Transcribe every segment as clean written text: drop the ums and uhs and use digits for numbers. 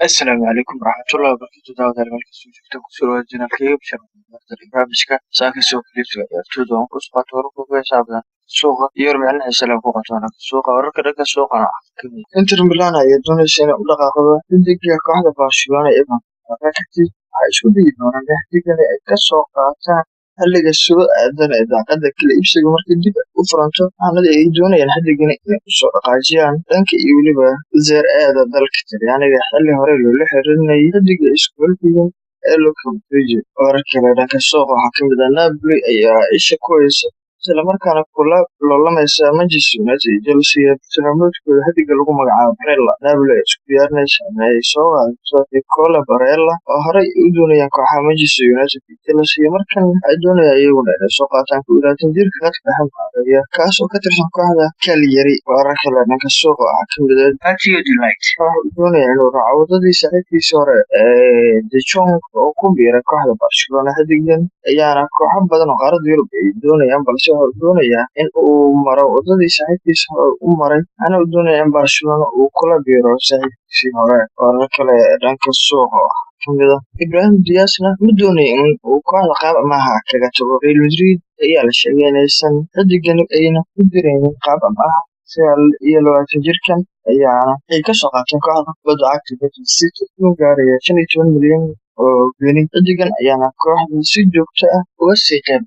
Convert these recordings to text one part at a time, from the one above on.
Asalaamu calaykum waraxmatullaahi wabarakaatu. Daawadayaal, meel kastoo joogtaan, kusoo dhawaada channelkayga Bashir barnaamijka saaka soo kaliibsiga ciyaartooyda. Waan ku soo wararka ugu xiisaha badan suuqa iyo warbixin xiiso leh ku qabto suuqa. Wararka dhanka suuqana waxaa kamid ah Inter Milan ayaa doonaysa inay u dhaqaaqdo xidiga kooxda Barcelona Ivan Rakitic. Waxay isku dayi doonaan in xidigani ay ka soo qaataan xilliga soo aadan ee daaqada kala iibsiga markay dib u furanto, waxaana ay doonayaan xidigani inay u soo dhaqaajiyaan dhanka iyo weliba Serie A-da dalka Talyaaniga, xilli hore loola xiriirinayay xidiga isku xulkigan ee Luka Modric. Warar kale dhanka suuqa waxaa kamid ah Napoli ayaa isha ku haysa isla markaana kula loolamaysa Manchester United iyo Chelsea bartilmaameedkooda xidiga lagu magacaabo Barella. Napoli ayaa isku diyaarinaysa in ay soo qaadato Nicola Barella oo horey u doonayaan kooxaha Manchester United iyo Chelsea. Markan ay doonayaan iyaguna inay soo qaataan 21 jirka khadka dhexe maareeya, kaas oo ka tirsan kooxda Cagliari. Warar kale dhanka suuqa waxaa kamid ah Matthijs de Ligt waxa uu doonayaa inuu raaco wadadii saaxiibkiisii hore ee De Jong oo ku biiray kooxda Barcelona. Xidigan ayaana kooxo badan oo qaaradda Yurub ay doonayaan, balse waxa uu doonayaa in uu maro wadadii saaxiibkiis hore u maray, waxaana uu doonayaa in Barcelona uu kula biiro saaxiibkiisii hore. Warar kale dhanka suuqa waxaa kamid ah Ibrahim Diazna ma doonayo in uu kooxda qaab amaah ah kaga tago. Real Madrid ayaa la sheegay inaysan xidigan ayna ku diraynin qaab amaah. 29 jirkan ayaana ay kasoo qaateen kooxda kubadda cagta Manchester City uu gaaraya 15 milyan oo geni. Xidigan ayaana kooxda si joogto ah uga sii qayb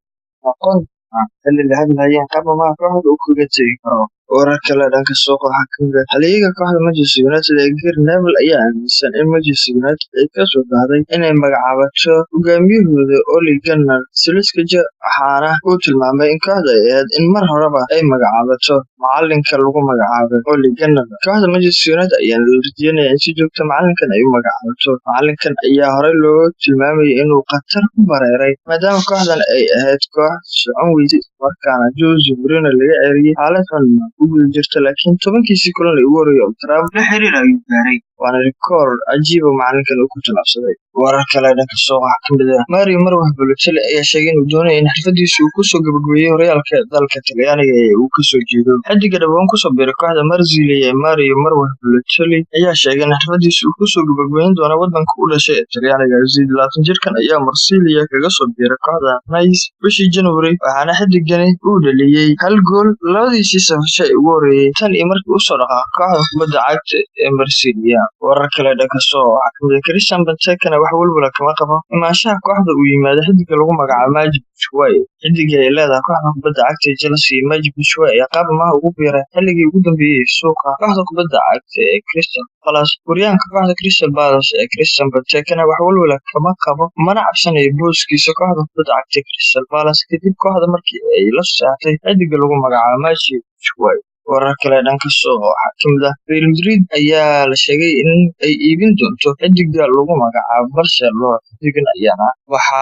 noqon doona, xilli la hadlayeen qaab amaah kooxda uu kaga tagi karo. Warar kale dhanka suuqa waxaa kamid ah halyeeyga kooxda Manchester United ee Gary Neville ayaa aaminsan in Manchester United ay kasoo daahday inay magacaabato hogaamiyahooda Ole Gunnar Solskjaer, waxaana uu tilmaamay in kooxda ay ahayd in mar horeba ay magacaabato macalinka lagu magacaabay Ole Gunnar. Kooxda Manchester United ayaana la rajeynaya in si joogto macalinkan ay u magacaabato. Macalinkan ayaa horey loo tilmaamayay inuu khatar ku bareeray, maadaama kooxdan ay ahayd koox socon weysay, markaana Jose Mourinho laga ceeriyay, xaalad xun ku guda jirta, laakiin 10-kiisii kulan ee ugu horreeyay Old Trafford la xiriir ayuu gaaray, waana rikoor cajiib oo macalinkan uu ku tallaabsaday. Warar kale dhanka suuqa waxaa kamid ah Mario Marwah Balotelli ayaa sheegay inuu doonayo in xirfadiisa uu kusoo gabagabeeyey horyaalka dalka Talyaaniga ee uu kasoo jeedo. Xidiga dhawaan kusoo biiray kooxda Marseille ee Mario Marwah Balotelli ayaa sheegay in xirfadiisa uu kusoo gabagabeyn doono wadanka u dhashay ee Talyaaniga. 28 jirkan ayaa Marseille kaga soo biiray kooxda Nice bishii January, waxaana xidigani uu dhaliyey hal gool labadiisii safasho ee ugu horreeyay tan iyo markii uu soo dhaqaaqay kooxda kubadda cagta ee Marseille. Warar kale dhanka suuqa waxaa kamid ah Christian Benteke wax walwala kama qabo imaanshaha kooxda uu yimaado xidiga lagu magacaabo Michy Batshuayi. Xidiga ay leedahay kooxda kubadda cagta ee Chelsea, Michy Batshuayi, ayaa qaab amaah ugu biiray xilligii ugu dambeeyay ee suuqa kooxda kubadda cagta ee Crystal Palace. Weeraryahanka kooxda Crystal Palace ee Christian Benteke wax walwala kama qabo mana cabsanayo booskiisa kooxda kubadda cagta ee Crystal Palace kadib kooxda markii ay la saxiixatay xidiga lagu magacaabo Michy Batshuayi. Warar kale dhanka suuqa waxaa kamid ah Real Madrid ayaa la sheegay in ay iibin doonto xidiga lagu magacaabo Marcelo. Xidigan ayaana waxa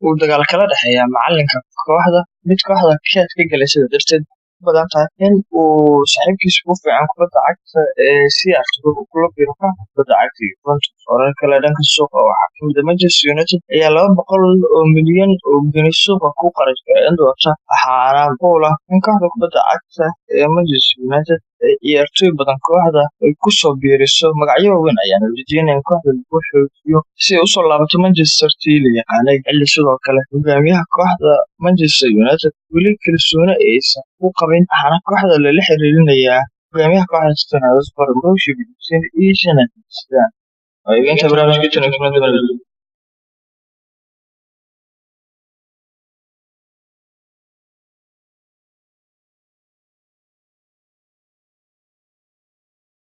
uu dagaal kala dhexeeya macalinka kooxda, mid kooxda keed ka galay, sida darteed u badan tahay in uu saaxiibkiisa ugu fiican kubadda cagta ee CR uu kula biiro kooxda kubadda cagta Juventus. Warar kale dhanka suuqa waxaa kamid ah Manchester United ayaa 200 oo milyan oo geni suuqa ku qarash gareyn doonta, waxaana macquul ah in kooxda kubadda cagta ee Manchester United ay ciyaartoy badan kooxda ay kusoo biiriso. Magacyo waaweyn ayaana la rajeynaya in kooxda lagu xoojiyo si ay usoo laabato Manchester tii la yaqaanay, xilli sidoo kale hogaamiyaha kooxda Manchester United weli kalsooni aysan ku qabin, waxaana kooxda lala xiriirinayaa hogaamiyaha kooxda Tottenham Hotspur Mauricio Pochettino iyo Zinedine Zidane. Waa eegaynta barnaamijka tan iyo kulan dambe.